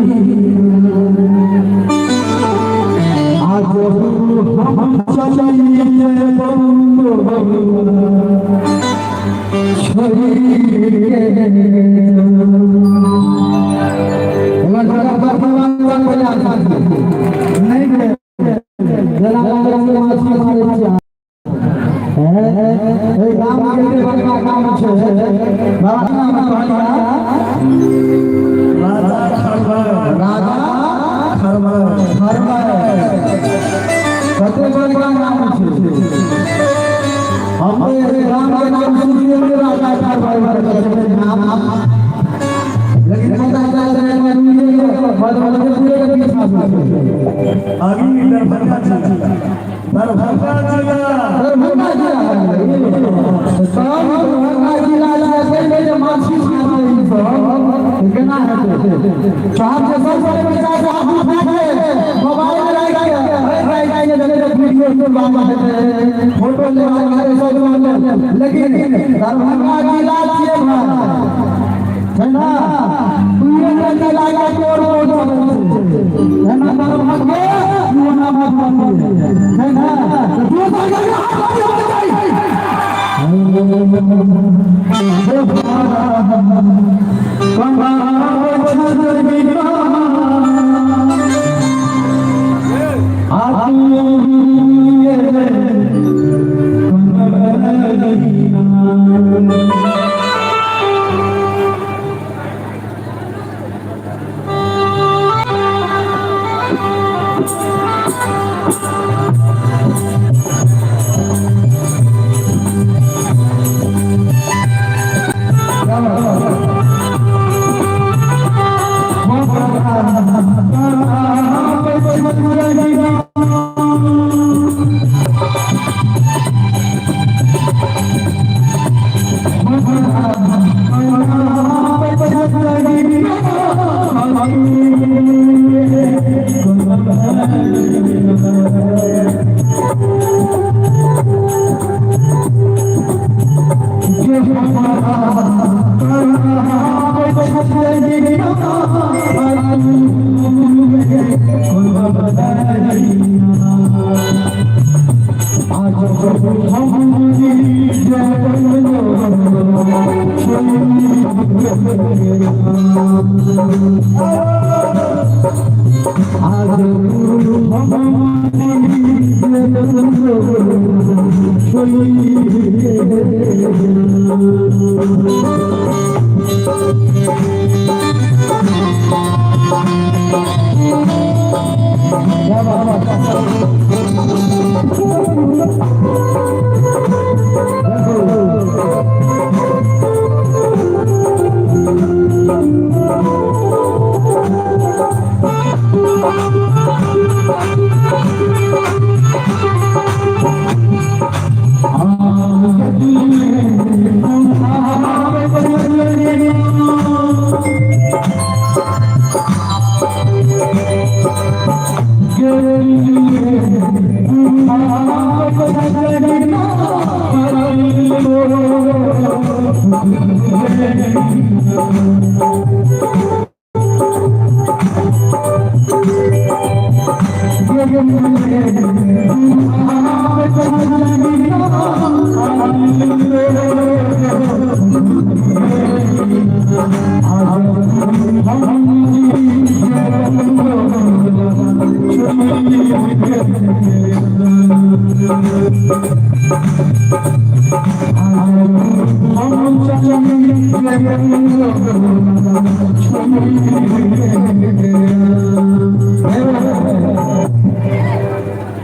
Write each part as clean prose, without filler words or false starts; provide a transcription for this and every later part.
आज हम चलिए राजा खरबा। राजा खरबा। खरबा। कते बड़का नाम छै हमरे राम के नाम सुनिए के राजा खरबा के नाम, लेकिन पता चल रहा है कि मधेपुरे के पीछा से। अभी दरभंगा जिला, दरभंगा जिला। दरभंगा जिला सब, दरभंगा जिला से जे माछी मारते ई सब केना हेतै साहब? जे सब बच्चा के हाथ उठा के मोबाइल राखि के राखि के जगह वीडियो बात हेतै, फोटो लेवा के सब, लेकिन दरभंगा जिला छियै भाई, है ना? दुइये जिला के तोड़ तोड़ चलै छै, है ना? दरभंगा ना मधुबनी, है ना? तो दू साल के हाथ होना चाहिए।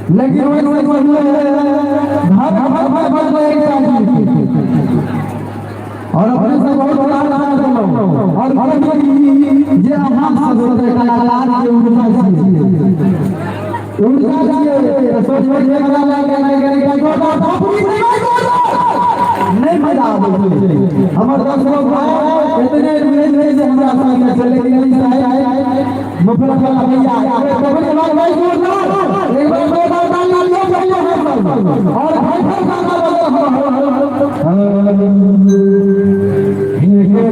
लेकिन घर घर घर घर और अपने से बहुत प्यार करलहुँ और जे अहाँ सब कलाकार के ऊर्जा छियै, ऊर्जा छियै, सोचबै जे कला लगे नहि करे नहीं मजा आबै छै। हमर 10 गो भाई इतने नहीं नहीं जे हमरा संगे छै, लेकिन ई साहेब मुफला वाला भैया कबड्डी भाई, भाई जोरदार एक बार जोरदार ताली लियो भैया और भाई भाई गाना बोलो। हे हे।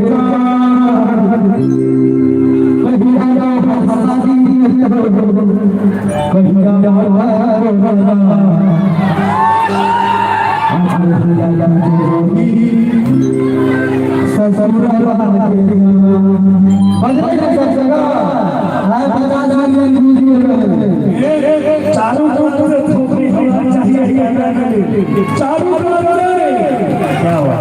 चारू तरफ से थोपड़ी होना चाहिए कैमरा के लिए, चारू तरफ से। क्या हुआ?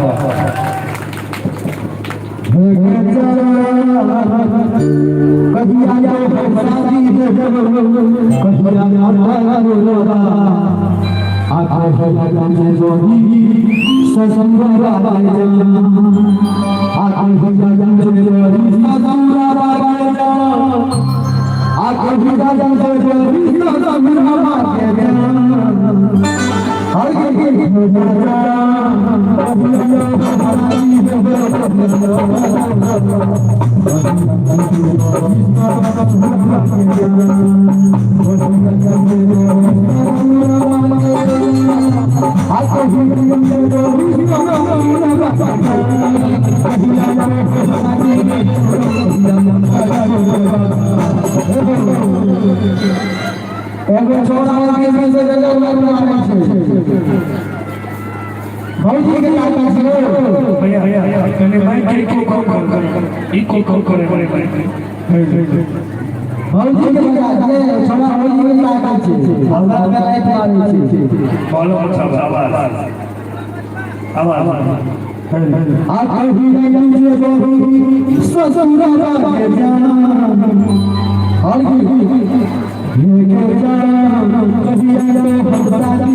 एगो छोरा के से जगह भौजी के लाता छै। भैया भैया, कने माइक के इको कम कर, इको कम करे। भौजी के लाता छै, छोरा भौजी के लाता छै, हमरा के लाइट मारै छै। बोलो, अच्छा, आवाज आवाज। आ कभी नहीं जे गोरी ससुरा के जान और की ये के जान कभी आए बरसाती।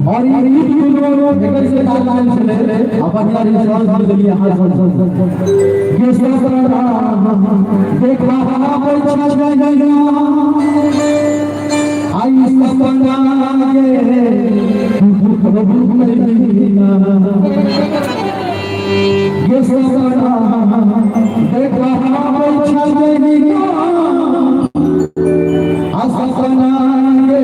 और ये एकर से ताल छलै अपन यार रिसर्च के लिए हाथ ये सपना देखा पैसा गया आई सपना के दुख भूलना ये सपना देखा पैसा गया सपना के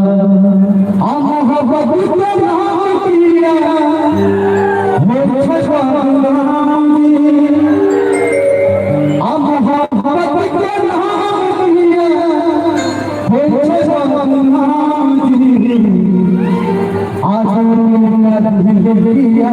आ मोहब्बत के नाम किया हो छै बदनामी। आ मोहब्बत के नाम किया हो छै बदनामी। आज दुनिया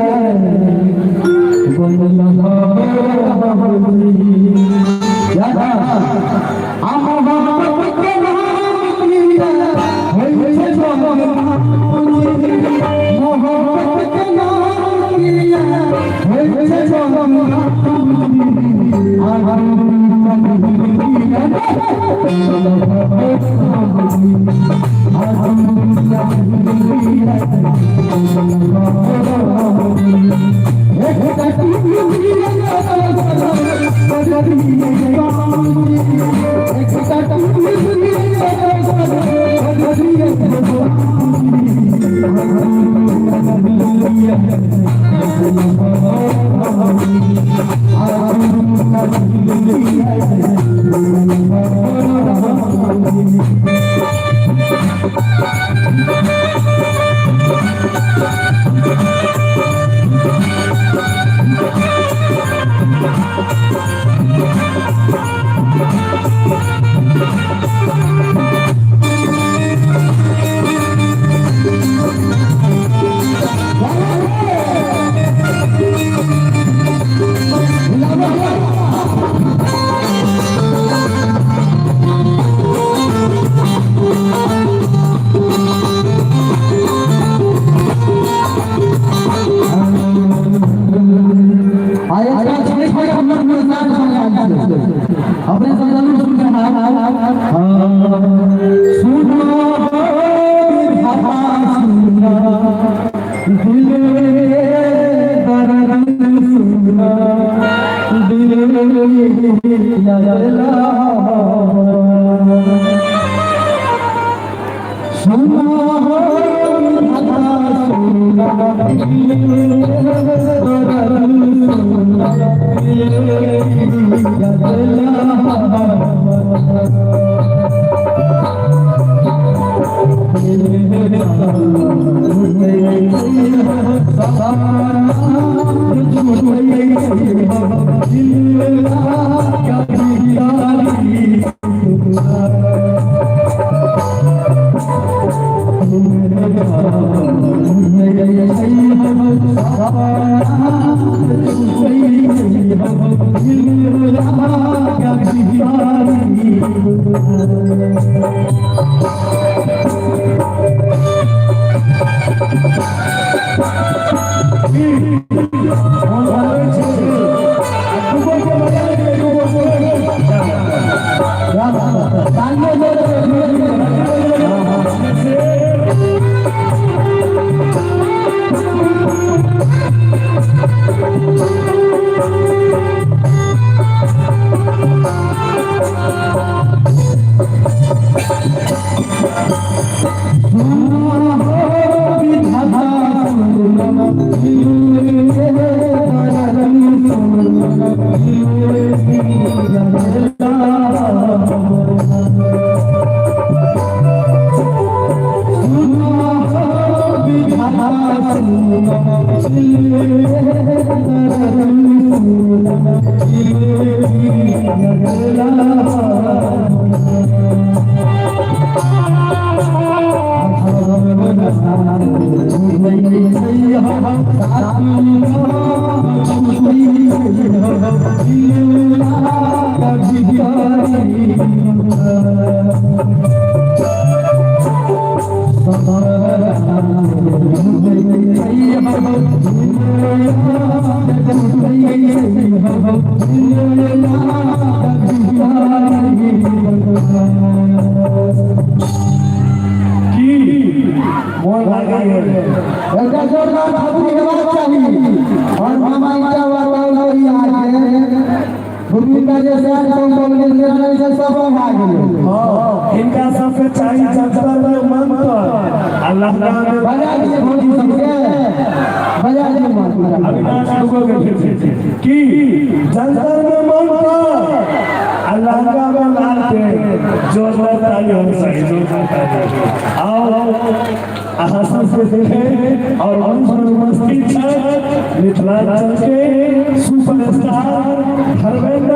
अपने सब जरूर सुन के। सुनो विधाता सुनो, दिल दर्द सुनो, दिल या अल्लाह। सुनो विधाता सुनो, दिल दर्द सुनो, दिल या अल्लाह। की मोन लागैए? एकटा जोरदार थापड़ी हेबाक चाही। और मामा ईटा वाला आके भूमिका जे सैन कंट्रोल के निर्णय से सब भए गेलै। हाँ, हिनका सबके चाही जंतर में मंत्र आ लहंगा में। बजा दिए भौजी सबके, बजा दिए मंत्र। अविनाश लोगों के फिर की जंतर में मंत्र आ लहंगा में लाल के। जोरदार ताली होनी चाहिए, जोरदार ताली। आओ अहाँ सबके देखे और मंच पर उपस्थित छथि मिथिलांचल के सुपरस्टार धर्मेंद्र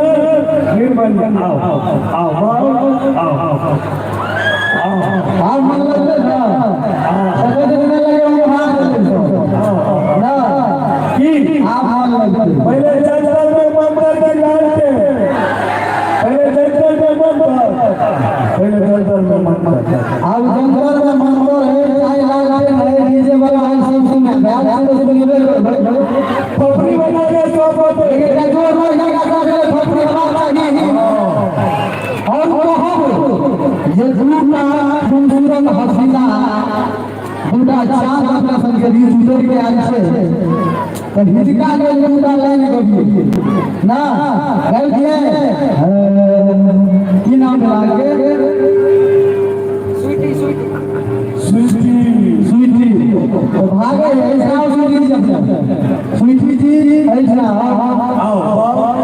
निर्मल। आओ आओ आओ आओ आओ आओ। आब मन लगतै ने सफेद नहि लगे हम हाथ ना। की? आब मन लगतै। पहले जंतल में मंत्र के डालते, पहले जंतल में मंत्र, पहले जंतल में मंत्र। आब जंगल में मंत्र है, चाय लाल है, डीजे वाला है, सब सुने गाल से सुनबे। पपड़ी बना के सब। लेकिन जोर में लगा के थोपड़ी मारता ही और कहब जे दूटा खूबसूरत हसीना, दूटा चाँद अपना सबके बीच उतर के आयल छै, तऽ हिनका लेल दूटा लाइन गबियै ना। गाबै की नाम भेल अहाँके? स्वीटी। स्वीटी। तो भागे ऐसा स्वीटी जी, स्वीटी जी ऐसा। आओ बाप।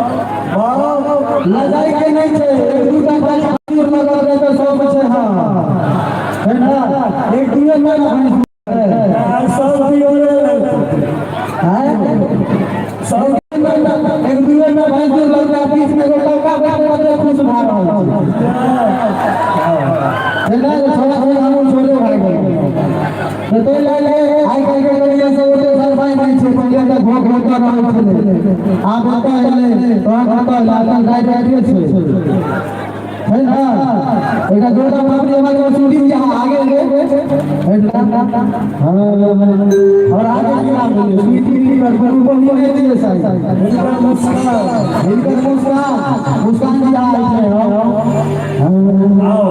लजाई के नहीं छै। एक दूटा खजूर लगल रहे तऽ सब छै। हाँ, है ना? एक दुए में सब दियो रे। हैं? सब। एक दुए में भैंसुर लगला, बीच में एगो टौका बैठ के खुश भए रहल छै। है ना? छोड़ा छोड़ा, हमहूँ छोड़े भए गेल। तऽ ताहि लए के आइ काल्हि के लड़िया सब ओते सरपाइ नहि छै। पहिले तऽ घोक होता रहै छलै, आब ओतऽ एलै, तहन ओतऽ लागल गाय गाय छै, है ना? एकटा जोरदार बाप रे। हमारे वसूली यहाँ आगे गे। हाँ, और आगे की नाम बोलिए? स्वीटी जी और गुरु बोलिए नहीं दिए साहब। हिनकर मुस्कान। हिनकर मुस्कान, मुस्कान जी आए छै। हाँ। आओ।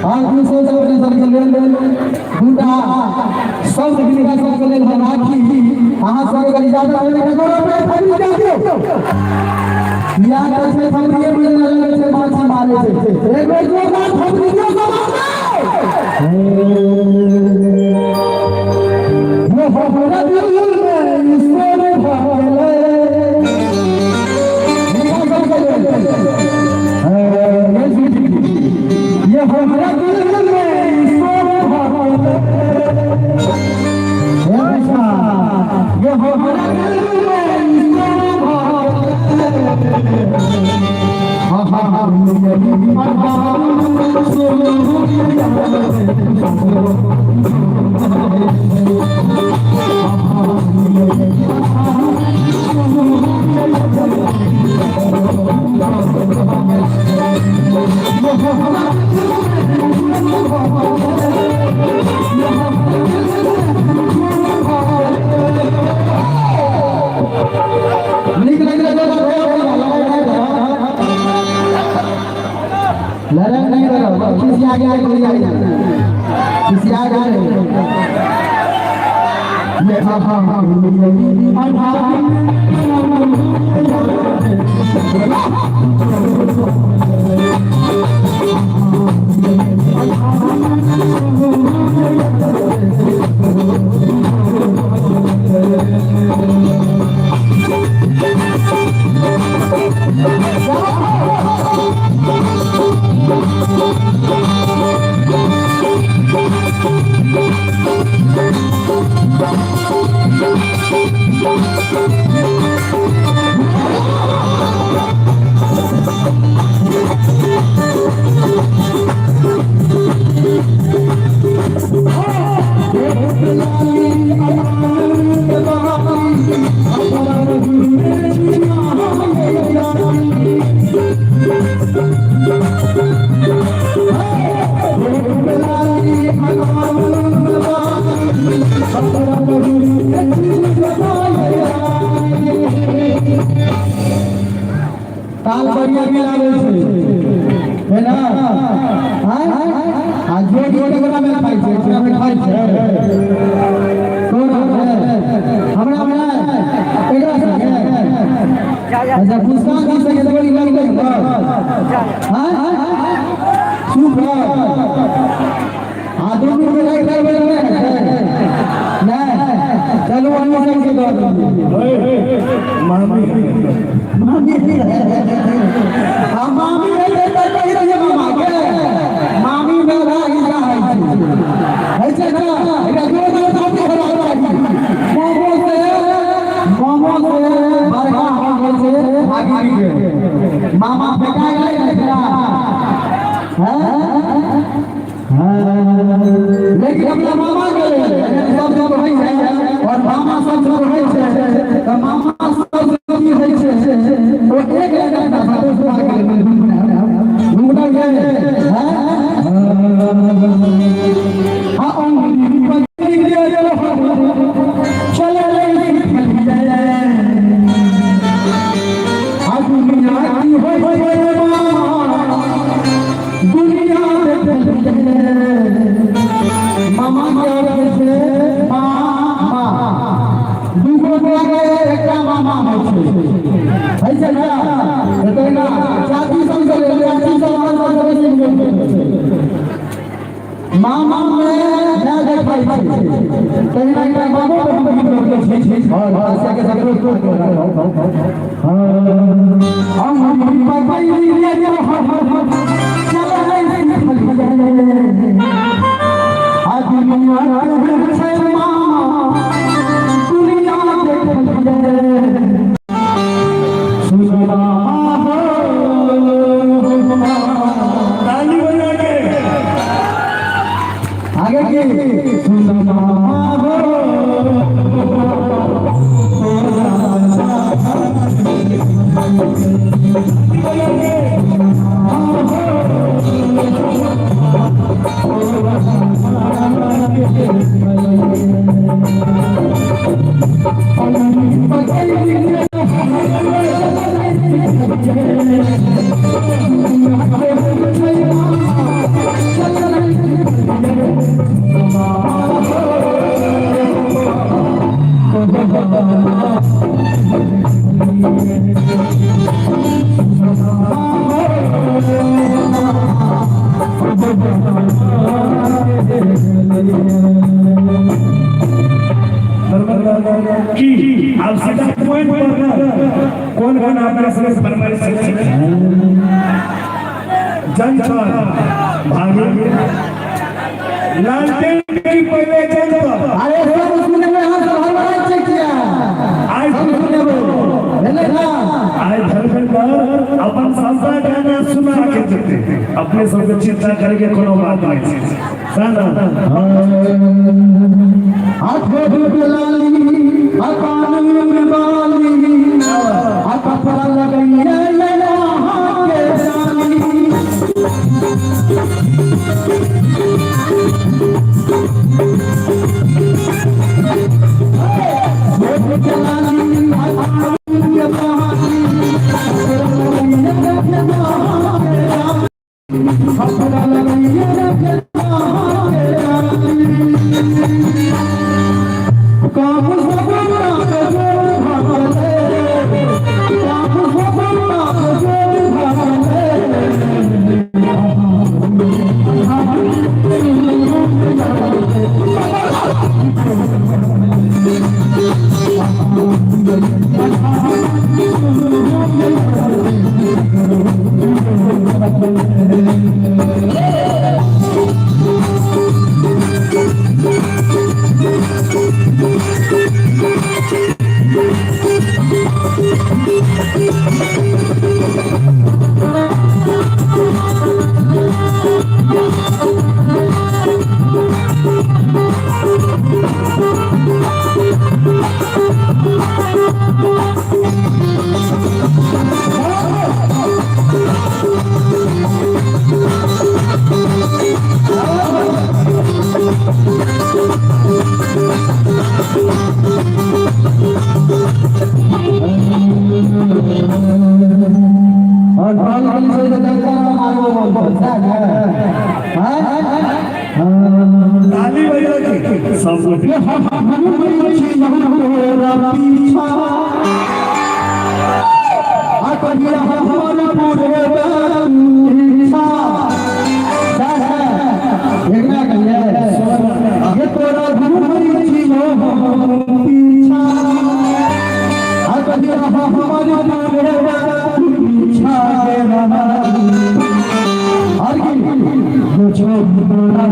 और विशेष अपने सबके लेल दूटा शब्द हिनका सबके लेल हम राखी। अहाँ सबके अगर इजाजत होय तऽ गौरव पे थपड़ी दे दियौ। बियाह करै छै, थपड़िए बजने लगै छै, माछी मारै छै। एक बेर जोरदार थपड़ी दियौ समाज में। ये हमरा दिल में ईश्वर भले। हिनका सबके लेल ये स्वीटी, ये हमरा दिल में ईश्वर भले। हे कृष्णा, ये हमरा दिल में ईश्वर भले। हाँ हाँ हाँ। नीक लगलै? लड़ाई नहीं करो। किसी आगे आगे कोई आगे किसी आगे। ये हाँ हाँ हाँ। ताल बढ़िया मिलाबै छै, है ना? आय आ जोड़ी केकरा में खाइ छै? एकरा में खाइ छै? कोन है? हमरा में एकरा संगे? अच्छा, मुस्कान जी संगे जोड़ी लगलै। हाँ, चुप रह। हाँ, दोनों में लाइक करबै? नहीं नहीं, चलू अन्य संगे दऽ दियौ। मामी। मामी। हाँ, मामी है तऽ कहि दियै मामा के। छै एकरा जोरदार ताली हेबाक चाही। मोमो से, मोमो से बड़का हो गेल छै भागिन के मामा फेका गेलै ने एकरा। लेकिन अपना मामा के सब जब होइ छै और मामा सब जब होइ छै तऽ मामा सब की होइ छै, ओ एक घंटा संतोष भाग गेलै। घुमटा गेल। हाँ, उंगली पकड़ के चले आ दुनिया की होइ छै मामा, दुनिया देखलियै। मामा के अर्थ होइ छै मामा। दूगो के एकटा मामा होइ छै, होइ छै ना? तऽ तहिना चाची सब से, चाची सब अपन सब बेसी छै। मामा में नहि देखै छै, तहिना एकटा मामो पर हम गीत गबै छी और भाषा के सगरो। हम पकड़िए चलै सिखलियै आ दुनिया के छै मामा, दुनिया देखलियै। सुन मामा हो। ताली बजा के। आगे की सुन मामा हो। बजा के। की आप सीधा पॉइंट पर ना, कौन गाना अपने से फरमाइश है? जनता भागी लालटेन की पहले जनता। अरे, सब सुनने में हम सब हड़बड़ाइ छै किया? आज सब सुनेबै, भेलै ना? आज धर्मेंद्र अपन सबटा गाना सुना के जेते, अपने सबके चिंता करके कोनो बात नहीं छै ना। आँखों में लाली, आ कान में बाली, आ कपड़ा लगैया यहाँ के डाली। होठ के लाली, आ कान में बाली, कपड़ा लगैया यहाँ के डाली। काम सब जोड़ भागले, काम सब जोड़ भागले। और ढोल वाली से तो दरबार में मारबो बोलतो है ना? हाँ। ताली बजा के सब गोटे। पीछा आ कहिया हमर पूरे पीछा एकरा कहिए ये तोरा घूमै छी पीछा आ कहिया हमर पूरे पीछा के और की जो छोड़ तोरा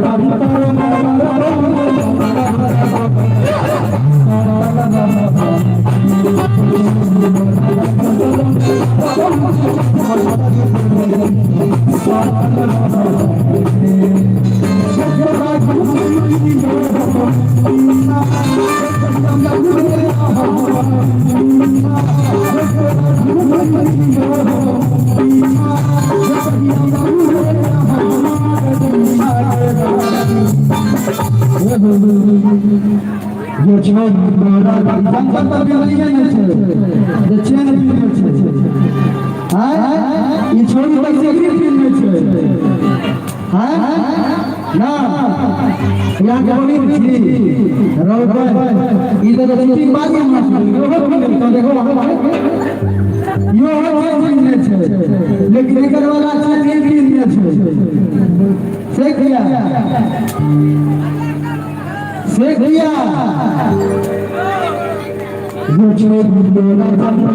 ये छोड़ जंगल पर बिजली नहीं छे जे चेन पीने छे हां ई छोड़ी पर सिगरेट पीने छे हां ना यहाँ के बनी छी रौबे ई तो चीटिंग बाजी में यो तो देखो यो चेन पीने छे लेकिन एकर वाला चेन पीने छे से किया से किया ये छोड़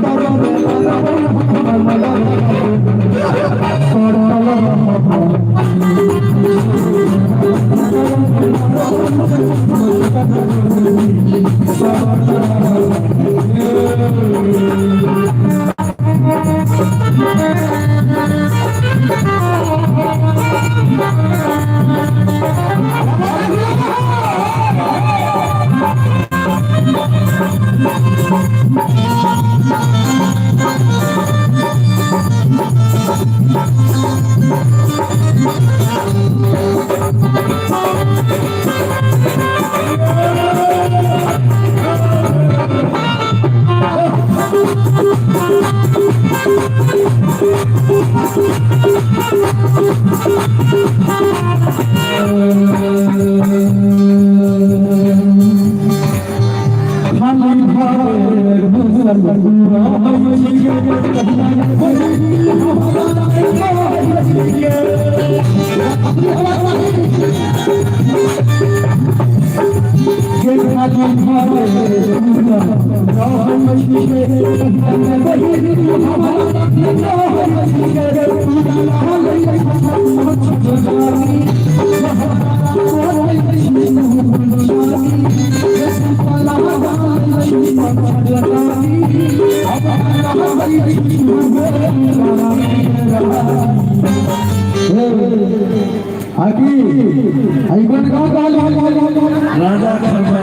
राजा खरवा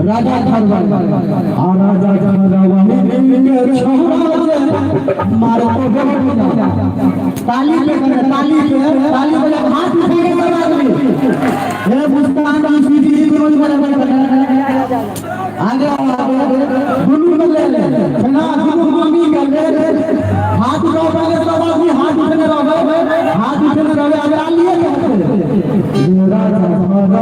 राजा खरवा आ राजा खरवा मारो ताली पे ताली पे ताली बजा हाथ उठा के सब आदमी हे मुस्कान सीधी आगे दुनू के ले ले ना दुनू मम्मी के ले ले हाथ उठाओ पहले सब आदमी हाथ उठने रहो हाथ उठने रहो आगे ताली है राजा खरवा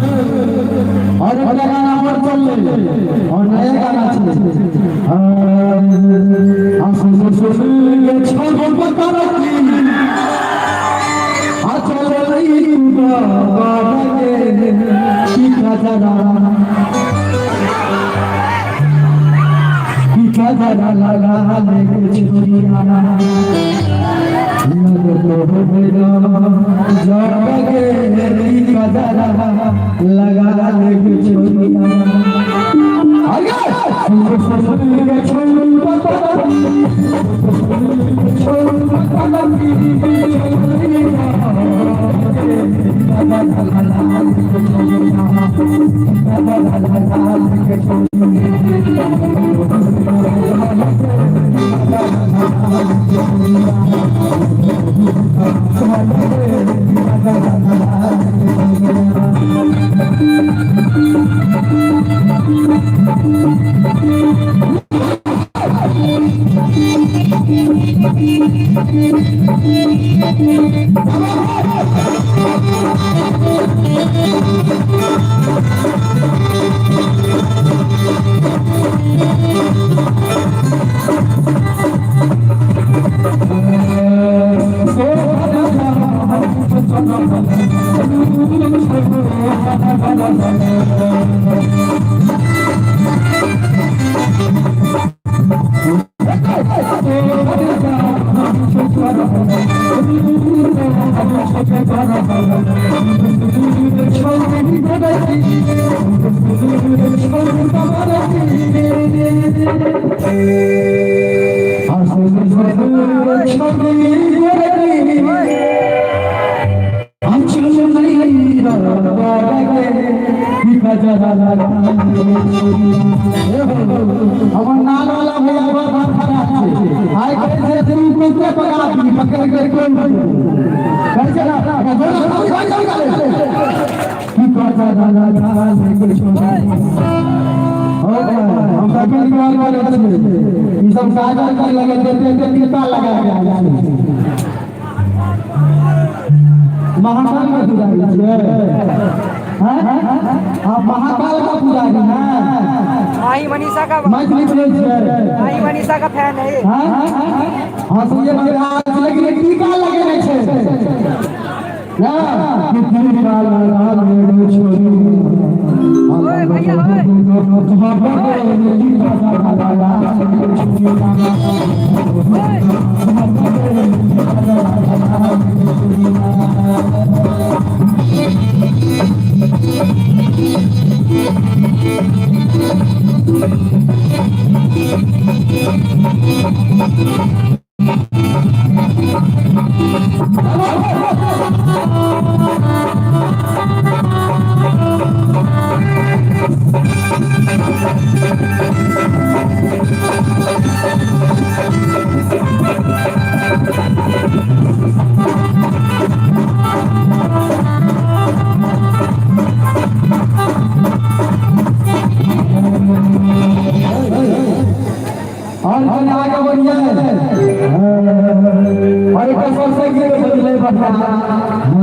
और अगला गाना और चल और नया गाना चले हमर नाल वाला भैया बड़ खड़ा छै। आइ कहै छै तू कुत्ते पकड़ा दी पकड़ के कोन कर चला की कर दादा दादा कुछ हो हम सब निकाल वाले छै। ई सब काजल कर लगे देते देते टीका लगा के आयल छै। महाकाल का पुजारी छै। हां, महाकाल का पुजारी है। माही मनीषा का, मैथिली बोलै छै। माही मनीषा का फैन है। हां हां, सुनिए महाराज, लेकिन टीका लगेने छै ना कि टीका लगा लेने छोरी। ओए भैया ओए। और कने आगे बढ़िए और एक सबसे गीत बदले बढ़िया।